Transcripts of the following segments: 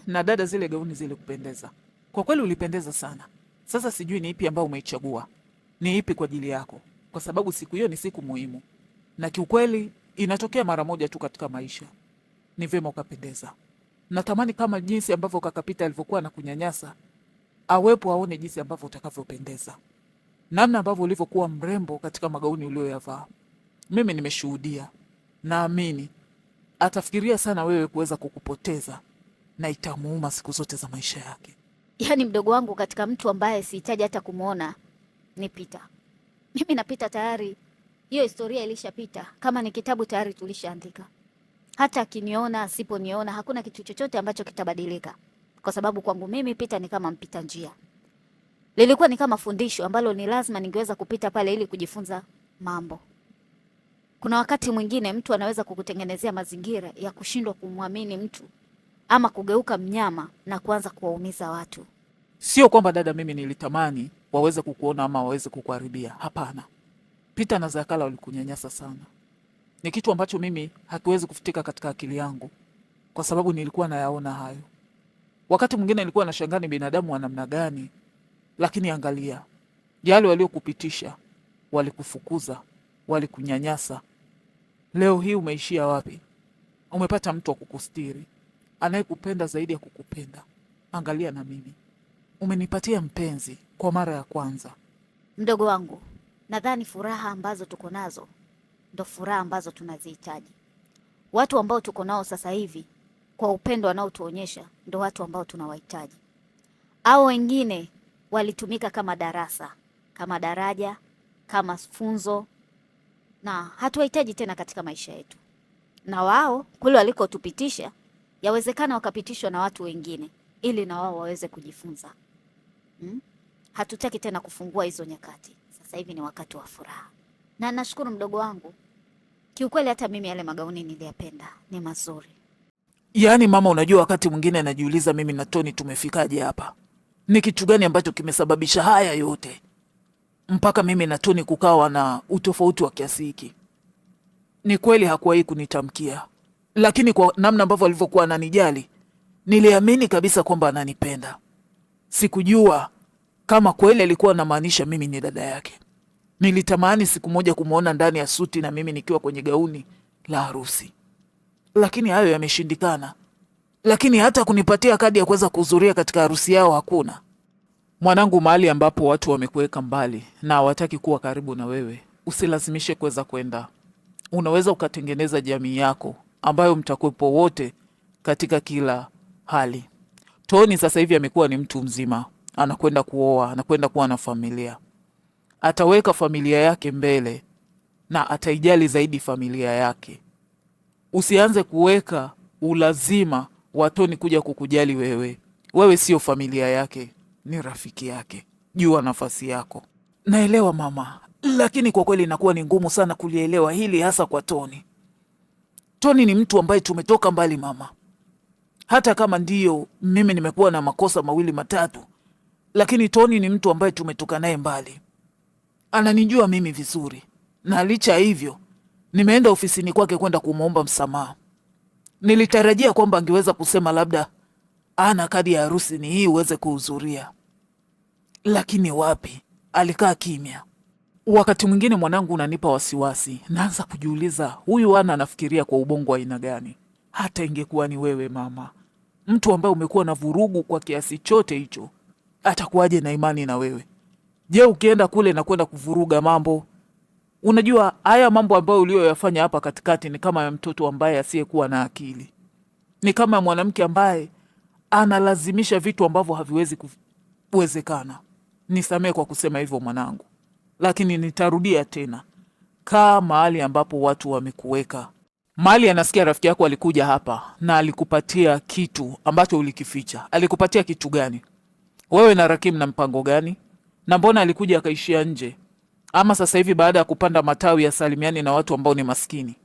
Na dada, zile gauni zilikupendeza kwa kweli, ulipendeza sana. Sasa sijui ni ipi ambayo umeichagua, ni ipi kwa ajili yako, kwa sababu siku hiyo ni siku muhimu, na kiukweli inatokea mara moja tu katika maisha. Ni vyema ukapendeza. Natamani kama jinsi ambavyo kaka Pita alivyokuwa na kunyanyasa, awepo aone jinsi ambavyo utakavyopendeza, namna ambavyo ulivyokuwa mrembo katika magauni uliyoyavaa. Mimi nimeshuhudia, naamini atafikiria sana wewe kuweza kukupoteza na itamuuma siku zote za maisha yake. Yaani mdogo wangu, katika mtu ambaye sihitaji hata kumwona ni Pita. Mimi na Pita tayari hiyo historia ilishapita, kama ni kitabu tayari tulishaandika. Hata akiniona asiponiona, hakuna kitu chochote ambacho kitabadilika, kwa sababu kwangu mimi Pita ni kama mpita njia. Lilikuwa ni kama fundisho ambalo ni lazima ningeweza kupita pale ili kujifunza mambo. Kuna wakati mwingine mtu anaweza kukutengenezea mazingira ya kushindwa kumwamini mtu ama kugeuka mnyama na kuanza kuwaumiza watu. Sio kwamba dada, mimi nilitamani waweze kukuona ama waweze kukuharibia. Hapana, Pita na Zakala walikunyanyasa sana. Ni kitu ambacho mimi hakiwezi kufutika katika akili yangu, kwa sababu nilikuwa nayaona hayo. Wakati mwingine nilikuwa nashangaa ni binadamu wa namna gani, lakini angalia yale waliokupitisha, walikufukuza, walikunyanyasa. Leo hii umeishia wapi? Umepata mtu wa kukustiri anayekupenda zaidi ya kukupenda. Angalia na mimi, umenipatia mpenzi kwa mara ya kwanza. Mdogo wangu, nadhani furaha ambazo tuko nazo ndo furaha ambazo tunazihitaji. Watu ambao tuko nao sasa hivi kwa upendo wanaotuonyesha ndo watu ambao tunawahitaji. Au wengine walitumika kama darasa, kama daraja, kama funzo, na hatuwahitaji tena katika maisha yetu. Na wao kule walikotupitisha, yawezekana wakapitishwa na watu wengine ili na wao waweze kujifunza. Hatutaki tena kufungua hizo nyakati. Sasa hivi ni wakati wa furaha, na nashukuru mdogo wangu, kiukweli hata mimi yale magauni niliyapenda, ni mazuri. Yaani mama, unajua wakati mwingine najiuliza mimi na Toni tumefikaje hapa? Ni kitu gani ambacho kimesababisha haya yote mpaka mimi na Toni kukawa na utofauti wa kiasi hiki? Ni kweli hakuwahi kunitamkia, lakini kwa namna ambavyo alivyokuwa ananijali niliamini kabisa kwamba ananipenda. Sikujua kama kweli alikuwa anamaanisha mimi ni dada yake. Nilitamani siku moja kumwona ndani ya suti na mimi nikiwa kwenye gauni la harusi, lakini hayo yameshindikana. Lakini hata kunipatia kadi ya kuweza kuhudhuria katika harusi yao hakuna. Mwanangu, mahali ambapo watu wamekuweka mbali na hawataki kuwa karibu na wewe, usilazimishe kuweza kwenda. Unaweza ukatengeneza jamii yako ambayo mtakuwepo wote katika kila hali. Toni sasa hivi amekuwa ni mtu mzima, anakwenda kuoa, anakwenda kuwa na familia. Ataweka familia yake mbele na ataijali zaidi familia yake. Usianze kuweka ulazima wa Toni kuja kukujali wewe. Wewe sio familia yake, ni rafiki yake. Jua nafasi yako. Naelewa mama, lakini kwa kweli inakuwa ni ngumu sana kulielewa hili, hasa kwa Toni. Toni ni mtu ambaye tumetoka mbali mama. Hata kama ndiyo mimi nimekuwa na makosa mawili matatu, lakini Toni ni mtu ambaye tumetoka naye mbali, ananijua mimi vizuri, na licha ya hivyo nimeenda ofisini kwake kwenda kumwomba msamaha. Nilitarajia kwamba angeweza kusema labda ana kadi ya harusi ni hii uweze kuhudhuria, lakini wapi, alikaa kimya. Wakati mwingine mwanangu, unanipa wasiwasi, naanza kujiuliza huyu ana anafikiria kwa ubongo aina gani? Hata ingekuwa ni wewe mama, mtu ambaye umekuwa na vurugu kwa kiasi chote hicho, atakuwaje na imani na wewe? Je, ukienda kule na kwenda kuvuruga mambo? Unajua haya mambo ambayo uliyoyafanya hapa katikati ni kama ya mtoto ambaye asiyekuwa na akili, ni kama mwanamke ambaye analazimisha vitu ambavyo haviwezi kuwezekana. Nisamehe kwa kusema hivyo mwanangu, lakini nitarudia tena, kaa mahali ambapo watu wamekuweka. Mahali anasikia rafiki yako alikuja hapa na alikupatia kitu ambacho ulikificha. Alikupatia kitu gani? Wewe na Rakim na mpango gani? Na mbona alikuja akaishia nje? Ama sasa hivi baada ya kupanda matawi ya salimiani na watu ambao ni maskini?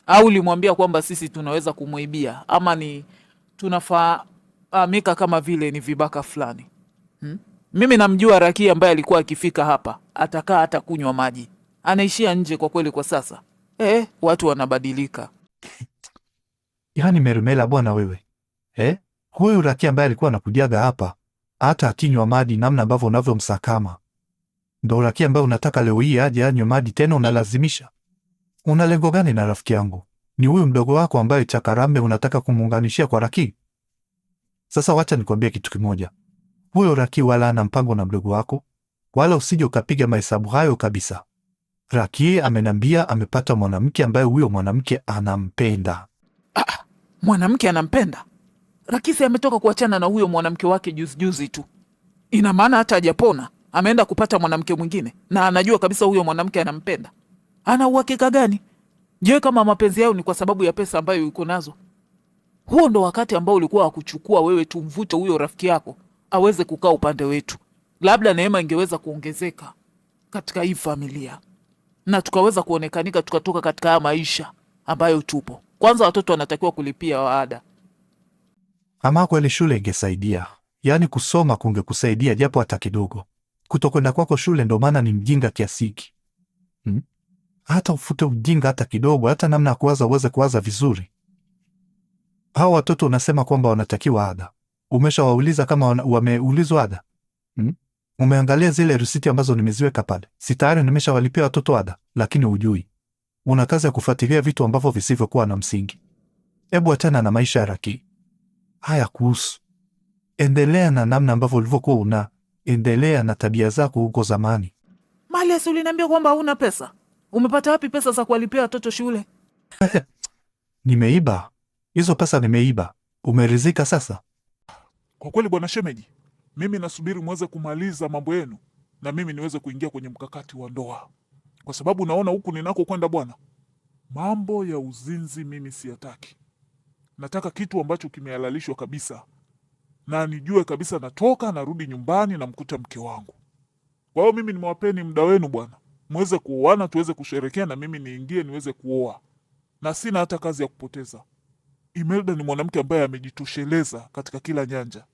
Au ulimwambia kwamba sisi tunaweza kumwibia ama ni tunafahamika kama vile ni vibaka fulani? Mimi namjua Raki ambaye alikuwa akifika hapa atakaa hata kunywa maji, anaishia nje kwa kweli. Kwa sasa watu wanabadilika. Yaani Merumela bwana wewe eh? Huyu Raki ambaye alikuwa anakujaga hapa, hata akinywa maji namna ambavyo unavyomsakama, ndo Raki ambaye unataka leo hii aje anywe maji tena, unalazimisha. Una lengo gani na rafiki yangu? Ni huyu mdogo wako ambaye chakarambe unataka kumuunganishia kwa Raki? Sasa wacha nikwambie kitu kimoja. Huyo Raki wala ana mpango na mdogo wako, wala usije ukapiga mahesabu hayo kabisa. Raki amenambia amepata mwanamke ambaye huyo mwanamke anampenda. Ah, mwanamke anampenda? Rakisi ametoka kuachana na huyo mwanamke wake juzi juzi tu. Ina maana hata hajapona, ameenda kupata mwanamke mwingine na anajua kabisa huyo mwanamke anampenda. Ana uhakika gani? Je, kama mapenzi yao ni kwa sababu ya pesa ambayo yuko nazo? Huo ndo wakati ambao ulikuwa wakuchukua wewe, tumvute huyo rafiki yako aweze kukaa upande wetu, labda neema ingeweza kuongezeka katika hii familia na tukaweza kuonekanika tukatoka katika haya maisha ambayo tupo. Kwanza watoto wanatakiwa kulipia ada. Ama kweli shule ingesaidia, yaani kusoma kungekusaidia japo hata kidogo. Kutokwenda kwako shule ndo maana ni mjinga kiasi hiki hmm? Hata ufute ujinga hata kidogo, hata namna ya kuwaza uweze kuwaza vizuri. Hawa watoto unasema kwamba wanatakiwa ada, umeshawauliza kama wameulizwa ada hmm? Umeangalia zile risiti ambazo nimeziweka pale? Si tayari nimeshawalipia watoto ada, lakini hujui. Una kazi ya kufuatilia vitu ambavyo visivyokuwa na msingi. Hebu achana na maisha ya Raki, haya kuhusu. Endelea na namna ambavyo ulivyokuwa una endelea na tabia zako huko zamani. Malias, uliniambia kwamba huna pesa. Umepata wapi pesa za kuwalipia watoto shule? Nimeiba hizo pesa, nimeiba. Umeridhika sasa? Kwa kweli bwana shemeji, mimi nasubiri muweze kumaliza mambo yenu na mimi niweze kuingia kwenye mkakati wa ndoa, kwa sababu naona huku ninako kwenda bwana, mambo ya uzinzi mimi siyataki. Nataka kitu ambacho kimehalalishwa kabisa, na nijue kabisa natoka narudi nyumbani namkuta mke wangu. Kwa hiyo mimi nimewapeni muda wenu bwana, muweze kuoana tuweze kusherekea, na mimi niingie niweze kuoa, na sina hata kazi ya kupoteza. Imelda ni mwanamke ambaye amejitosheleza katika kila nyanja.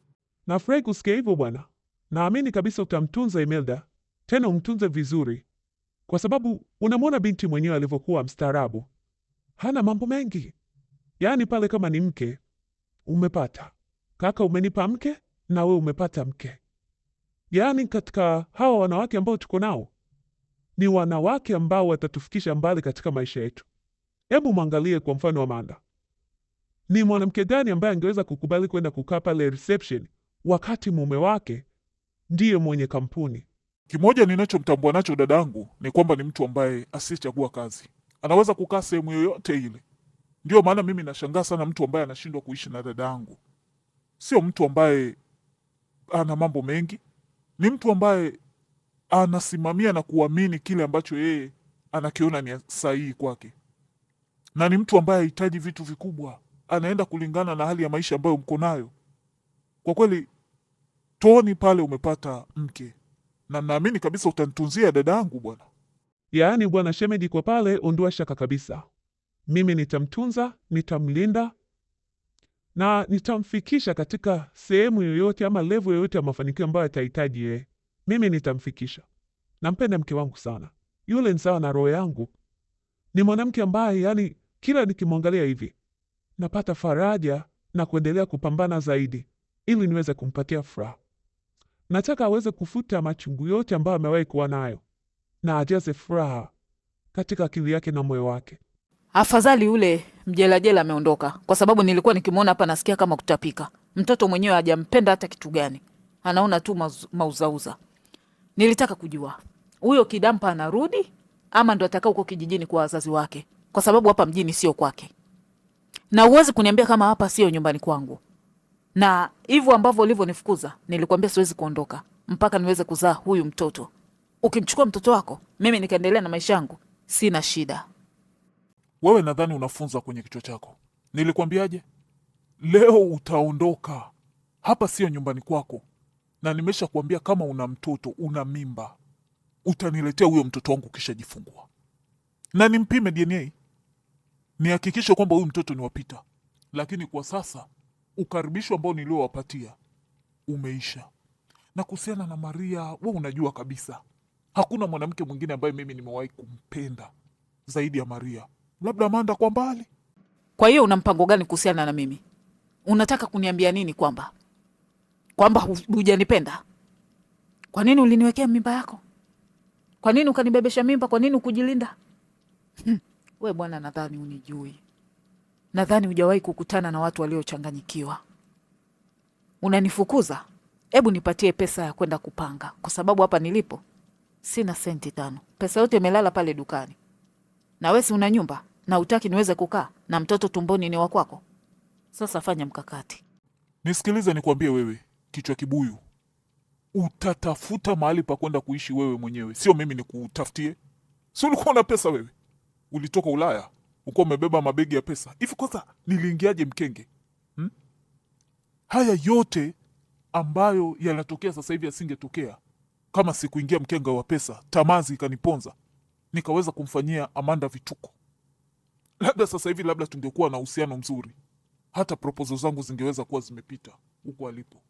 Nafurahi kusikia hivyo bwana. Naamini kabisa utamtunza Imelda, tena umtunze vizuri, kwa sababu unamwona binti mwenyewe alivyokuwa mstaarabu, hana mambo mengi. Yaani pale kama ni mke umepata kaka, umenipa mke na we umepata mke. Yaani katika hawa wanawake ambao tuko nao ni wanawake ambao watatufikisha mbali katika maisha yetu. Hebu mwangalie kwa mfano Amanda. Ni mwanamke gani ambaye angeweza kukubali kwenda kukaa pale reception wakati mume wake ndiye mwenye kampuni? Kimoja ninachomtambua nacho dadangu ni kwamba ni mtu ambaye asiyechagua kazi, anaweza kukaa sehemu yoyote ile. Ndiyo maana mimi nashangaa sana mtu ambaye anashindwa kuishi na dadangu. Sio mtu ambaye ana mambo mengi, ni mtu ambaye anasimamia na kuamini kile ambacho yeye anakiona ni sahihi kwake, na ni mtu ambaye hahitaji vitu vikubwa, anaenda kulingana na hali ya maisha ambayo mko nayo. Kwa kweli, Toni, pale umepata mke na naamini kabisa utanitunzia dadangu bwana. Yaani bwana shemeji, kwa pale ondoa shaka kabisa. Mimi nitamtunza, nitamlinda na nitamfikisha katika sehemu yoyote ama level yoyote ya mafanikio ambayo atahitaji yeye. Mimi nitamfikisha. Nampenda mke wangu sana, yule ni sawa na roho yangu. Ni mwanamke ambaye yani kila nikimwangalia hivi napata faraja na kuendelea kupambana zaidi ili niweze kumpatia furaha. Nataka aweze kufuta machungu yote ambayo amewahi kuwa nayo na ajaze furaha katika akili yake na moyo wake. Afadhali yule mjelajela ameondoka, kwa sababu nilikuwa nikimwona hapa nasikia kama kutapika. Mtoto mwenyewe hajampenda hata kitu gani, anaona tu mauzauza. Nilitaka kujua huyo kidampa anarudi ama ndo atakaa huko kijijini kwa wazazi wake, kwa sababu hapa mjini sio kwake, na huwezi kuniambia kama hapa sio nyumbani kwangu. Na hivyo ambavyo ulivyonifukuza, nilikwambia siwezi kuondoka mpaka niweze kuzaa huyu mtoto. Ukimchukua mtoto wako, mimi nikaendelea na maisha yangu, sina shida. Wewe nadhani unafunza kwenye kichwa chako. Nilikwambiaje? Leo utaondoka hapa, sio nyumbani kwako, na nimeshakwambia kama una mtoto, una mimba, utaniletea huyo mtoto wangu kisha jifungua, na nimpime DNA nihakikishe kwamba huyu mtoto ni wa Peter. Lakini kwa sasa ukaribisho ambao niliowapatia umeisha. Na kuhusiana na Maria, we unajua kabisa hakuna mwanamke mwingine ambaye mimi nimewahi kumpenda zaidi ya Maria, labda Amanda kwa mbali. Kwa hiyo una mpango gani kuhusiana na mimi? Unataka kuniambia nini? Kwamba hujanipenda? Kwa nini uliniwekea mimba yako? Kwa nini ukanibebesha mimba? Kwa nini ukujilinda? We bwana, nadhani unijui, nadhani hujawahi kukutana na watu waliochanganyikiwa. Unanifukuza? Hebu nipatie pesa ya kwenda kupanga, kwa sababu hapa nilipo sina senti tano. Pesa yote imelala pale dukani. Na wewe si una nyumba na utaki niweze kukaa na mtoto tumboni ni wa kwako? Sasa fanya mkakati. Nisikilize nikwambie, wewe kichwa kibuyu, utatafuta mahali pa kwenda kuishi wewe mwenyewe, sio mimi nikutafutie. Si ulikuwa na pesa wewe? Ulitoka Ulaya ukuwa umebeba mabegi ya pesa hivi. Kwanza niliingiaje mkenge hmm? Haya yote ambayo yanatokea sasa hivi yasingetokea kama sikuingia mkenga wa pesa. Tamaa zikaniponza nikaweza kumfanyia Amanda vituko. Labda sasa hivi, labda tungekuwa na uhusiano mzuri, hata proposal zangu zingeweza kuwa zimepita huko alipo,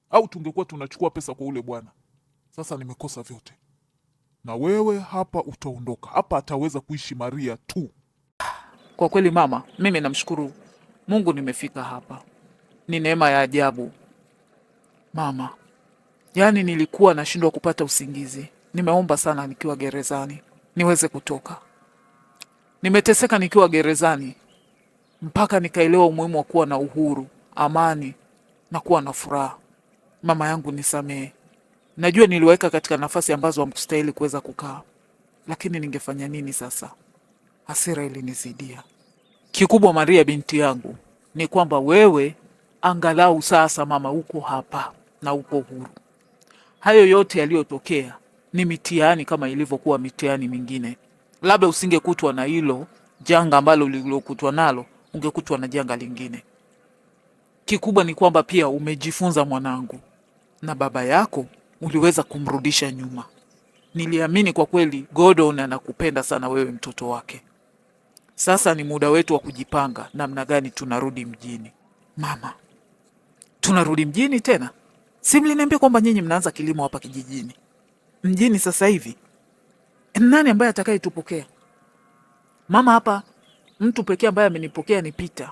au tungekuwa tunachukua pesa kwa ule bwana. Sasa nimekosa vyote, na wewe hapa utaondoka hapa, ataweza kuishi Maria tu. Kwa kweli mama, mimi namshukuru Mungu nimefika hapa, ni neema ya ajabu mama. Yaani nilikuwa nashindwa kupata usingizi, nimeomba sana nikiwa gerezani niweze kutoka. Nimeteseka nikiwa gerezani mpaka nikaelewa umuhimu wa kuwa na uhuru, amani na kuwa na furaha. Mama yangu nisamehe, najua niliweka katika nafasi ambazo hamkustahili kuweza kukaa, lakini ningefanya nini sasa? Hasira ilinizidia. Kikubwa Maria binti yangu ni kwamba wewe angalau sasa mama uko hapa na uko huru. Hayo yote yaliyotokea ni mitihani kama ilivyokuwa mitihani mingine. Labda usingekutwa na hilo janga ambalo ulilokutwa nalo, ungekutwa na janga lingine. Kikubwa ni kwamba pia umejifunza mwanangu, na baba yako uliweza kumrudisha nyuma. Niliamini kwa kweli Gordon anakupenda sana wewe mtoto wake. Sasa ni muda wetu wa kujipanga namna gani tunarudi mjini. Mama, tunarudi mjini tena? Si mliniambia kwamba nyinyi mnaanza kilimo hapa kijijini? Mjini sasa hivi nani ambaye atakayetupokea? Mama, hapa mtu pekee ambaye amenipokea ni Peter,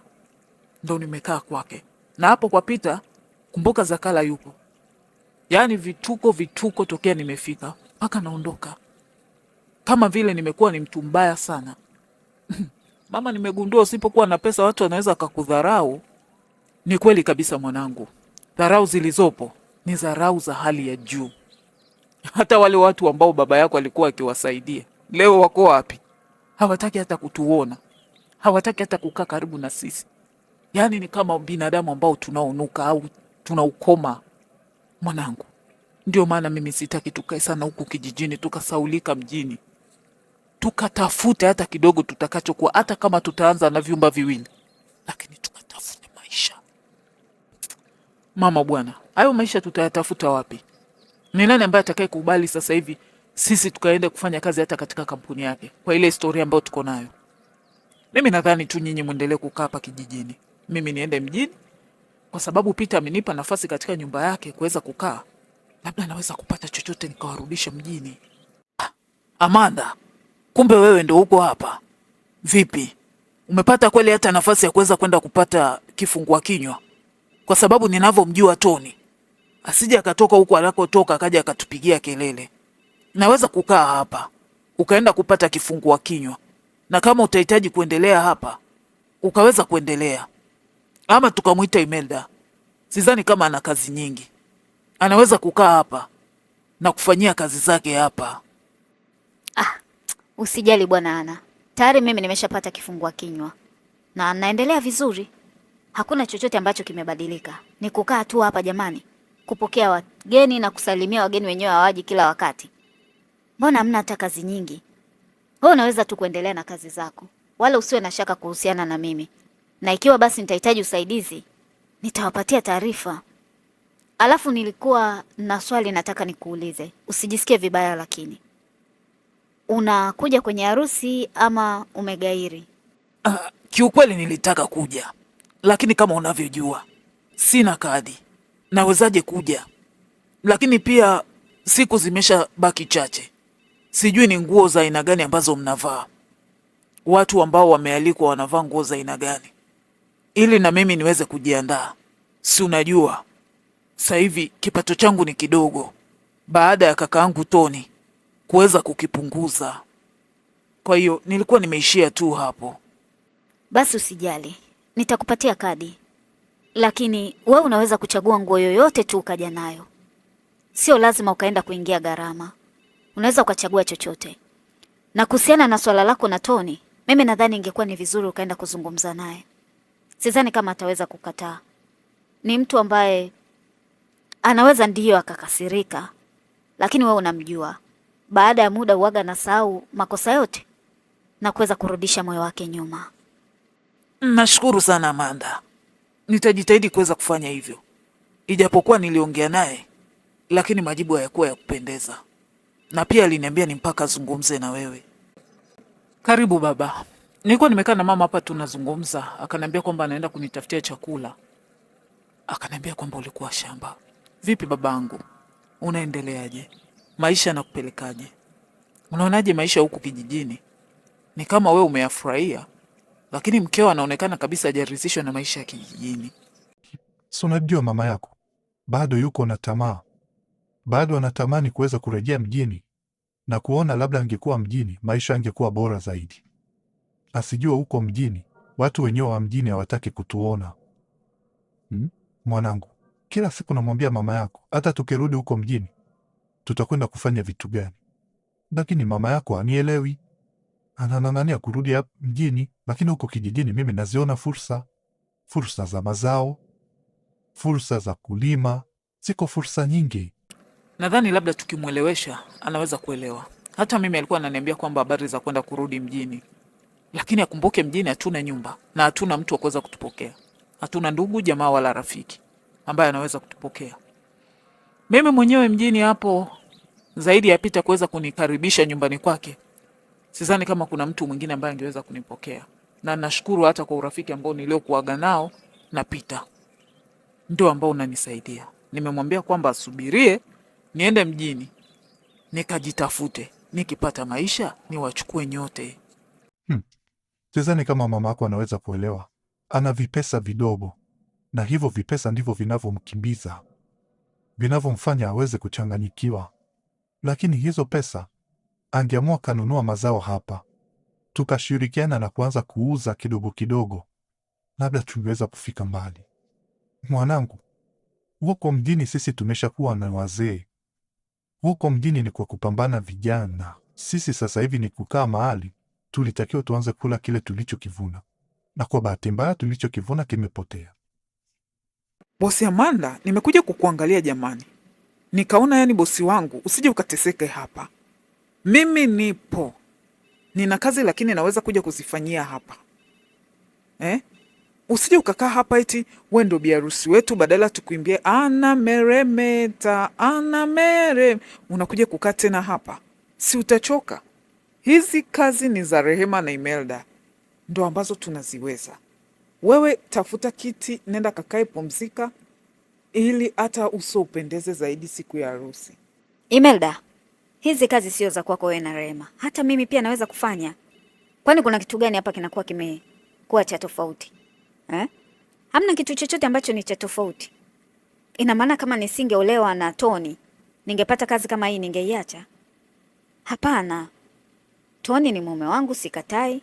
ndo nimekaa kwake, na hapo kwa Peter, kumbuka Zakala yupo. Yaani vituko vituko tokea nimefika mpaka naondoka, kama vile nimekuwa ni mtu mbaya sana. Mama, nimegundua usipokuwa na pesa watu wanaweza wakakudharau. Ni kweli kabisa mwanangu, dharau zilizopo ni dharau za hali ya juu. Hata wale watu ambao baba yako alikuwa akiwasaidia leo wako wapi? Hawataki hata kutuona, hawataki hata kukaa karibu na sisi. Yaani ni kama binadamu ambao tunaonuka au tunaukoma. Mwanangu, ndio maana mimi sitaki tukae sana huku kijijini tukasaulika mjini, tukatafute hata kidogo tutakachokuwa, hata kama tutaanza na vyumba viwili, lakini tukatafute maisha. Mama bwana, hayo maisha tutayatafuta wapi? Ni nani ambaye atakaye kubali sasa hivi sisi tukaenda kufanya kazi hata katika kampuni yake kwa ile historia ambayo tuko nayo? Mimi nadhani tu nyinyi mwendelee kukaa hapa kijijini, mimi niende mjini, kwa sababu Peter amenipa nafasi katika nyumba yake kuweza kukaa, labda naweza kupata chochote nikawarudisha mjini. Amanda, kumbe wewe ndo uko hapa. Vipi, umepata kweli hata nafasi ya kuweza kwenda kupata kifungua kinywa? Kwa sababu ninavyomjua Tony, asije akatoka huko anakotoka akaja akatupigia kelele. Naweza kukaa hapa ukaenda kupata kifungua kinywa, na kama utahitaji kuendelea hapa ukaweza kuendelea, ama tukamwita Imelda. Sidhani kama ana kazi nyingi, anaweza kukaa hapa na kufanyia kazi zake hapa. Ah, usijali bwana Ana, tayari mimi nimeshapata kifungua kinywa na naendelea vizuri. Hakuna chochote ambacho kimebadilika, ni kukaa tu hapa jamani, kupokea wageni na kusalimia wageni. Wenyewe hawaji kila wakati, mbona hamna hata kazi nyingi? Wewe unaweza tu kuendelea na kazi zako, wala usiwe na shaka kuhusiana na mimi, na ikiwa basi nitahitaji usaidizi nitawapatia taarifa. Alafu nilikuwa na swali nataka nikuulize, usijisikie vibaya, lakini unakuja kwenye harusi ama umegairi? Kiukweli nilitaka kuja, lakini kama unavyojua sina kadi, nawezaje kuja? Lakini pia siku zimesha baki chache, sijui ni nguo za aina gani ambazo mnavaa. Watu ambao wamealikwa wanavaa nguo za aina gani? ili na mimi niweze kujiandaa. Si unajua sasa hivi kipato changu ni kidogo, baada ya kakaangu Toni kuweza kukipunguza. Kwa hiyo nilikuwa nimeishia tu hapo. Basi usijali, nitakupatia kadi, lakini wewe unaweza kuchagua nguo yoyote tu ukaja nayo. Sio lazima ukaenda kuingia gharama, unaweza ukachagua chochote. Na kuhusiana na swala lako na Toni, mimi nadhani ingekuwa ni vizuri ukaenda kuzungumza naye. Sidhani kama ataweza kukataa. Ni mtu ambaye anaweza ndiyo akakasirika, lakini wewe unamjua. Baada ya muda uwaga na sahau makosa yote na kuweza kurudisha moyo wake nyuma. Nashukuru sana Amanda, nitajitahidi kuweza kufanya hivyo, ijapokuwa niliongea naye lakini majibu hayakuwa ya kupendeza, na pia aliniambia ni mpaka azungumze na wewe. Karibu baba. Nilikuwa nimekaa na mama hapa tunazungumza, akaniambia kwamba anaenda kunitafutia chakula, akaniambia kwamba ulikuwa shamba. Vipi babangu, unaendeleaje? Maisha yanakupelekaje? Unaonaje maisha huku kijijini? Ni kama wewe umeyafurahia, lakini mkeo anaonekana kabisa hajaridhishwa na maisha ya kijijini. Si unajua mama yako bado yuko na tamaa, bado anatamani kuweza kurejea mjini na kuona labda angekuwa mjini maisha angekuwa bora zaidi. Asijue huko mjini watu wenyewe wa mjini hawataki kutuona. Mwanangu, kila siku namwambia mama yako, hata tukirudi huko mjini tutakwenda kufanya vitu gani? Lakini mama yako anielewi, anang'ang'ania kurudi hapa mjini, lakini huko kijijini mimi naziona fursa, fursa za mazao, fursa za kulima, ziko fursa nyingi. Nadhani labda tukimwelewesha anaweza kuelewa. Hata mimi alikuwa ananiambia kwamba habari za kwenda kurudi mjini, lakini akumbuke mjini hatuna nyumba na hatuna mtu wa kuweza kutupokea. Hatuna ndugu jamaa wala rafiki ambaye anaweza kutupokea. Mimi mwenyewe mjini hapo, zaidi ya Pita kuweza kunikaribisha nyumbani kwake, sidhani kama kuna mtu mwingine ambaye angeweza kunipokea, na nashukuru hata kwa urafiki ambao niliokuaga nao na Pita ndio ambao unanisaidia. Nimemwambia kwamba asubirie niende mjini nikajitafute, nikipata maisha niwachukue nyote. Sidhani kama mama yako anaweza kuelewa. Ana vipesa vidogo, na hivyo vipesa ndivyo vinavyomkimbiza, vinavyomfanya aweze kuchanganyikiwa. Lakini hizo pesa angeamua kanunua mazao hapa, tukashirikiana na kuanza kuuza kidogo kidogo, labda tungeweza kufika mbali. Mwanangu, huko mjini sisi tumeshakuwa na wazee. Huko mjini ni kwa kupambana vijana. Sisi sasa hivi ni kukaa mahali tulitakiwa tuanze kula kile tulichokivuna, na kwa bahati mbaya tulichokivuna kimepotea. Bosi Amanda, nimekuja kukuangalia jamani, nikaona yani bosi wangu usije ukateseke hapa. Mimi nipo, nina kazi lakini naweza kuja kuzifanyia hapa eh? Usije ukakaa hapa eti we ndo biharusi wetu, badala tukuimbie ana meremeta ana mere, unakuja kukaa tena hapa, si utachoka? Hizi kazi ni za Rehema na Imelda ndo ambazo tunaziweza. Wewe tafuta kiti, nenda kakae, pumzika, ili hata uso upendeze zaidi siku ya harusi. Imelda, hizi kazi sio za kwako wewe na Rehema, hata mimi pia naweza kufanya. Kwani kuna kitu gani hapa kinakuwa kimekuwa cha tofauti eh? Hamna kitu chochote ambacho ni cha tofauti. Ina maana kama nisingeolewa na Tony ningepata kazi kama hii ningeiacha? Hapana. Tony ni mume wangu, sikatai,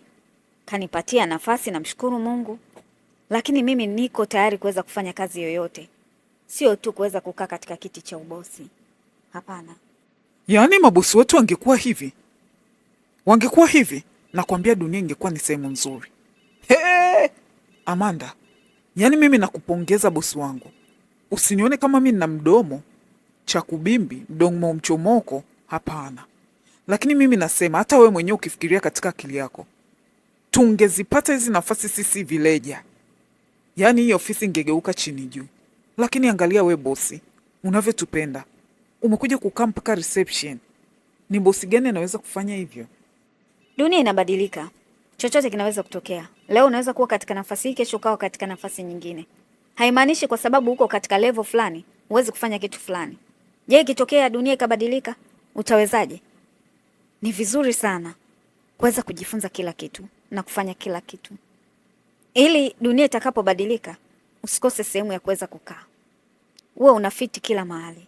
kanipatia nafasi, namshukuru Mungu, lakini mimi niko tayari kuweza kufanya kazi yoyote, sio tu kuweza kukaa katika kiti cha ubosi. Hapana. Yaani mabosi wetu wangekuwa hivi, wangekuwa hivi, nakwambia dunia ingekuwa ni sehemu nzuri. Hey, Amanda, yaani mimi nakupongeza bosi wangu, usinione kama mi nina mdomo cha kubimbi, mdomo mchomoko, hapana. Lakini mimi nasema hata wewe mwenyewe ukifikiria katika akili yako, tungezipata hizi nafasi sisi vileja, yaani hii ofisi ingegeuka chini juu. Lakini angalia we bosi unavyotupenda, umekuja kukaa mpaka reception. Ni bosi gani anaweza kufanya hivyo? Dunia inabadilika, chochote kinaweza kutokea. Leo unaweza kuwa katika nafasi hii, kesho ukawa katika nafasi nyingine. Haimaanishi kwa sababu uko katika level fulani huwezi kufanya kitu fulani. Je, ikitokea dunia ikabadilika, utawezaje? Ni vizuri sana kuweza kujifunza kila kitu na kufanya kila kitu. Ili dunia itakapobadilika usikose sehemu ya kuweza kukaa, uwe unafiti kila mahali.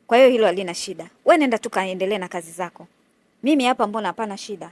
Kwa hiyo hilo halina shida, we nenda tu kaendelee na kazi zako. Mimi hapa mbona hapana shida.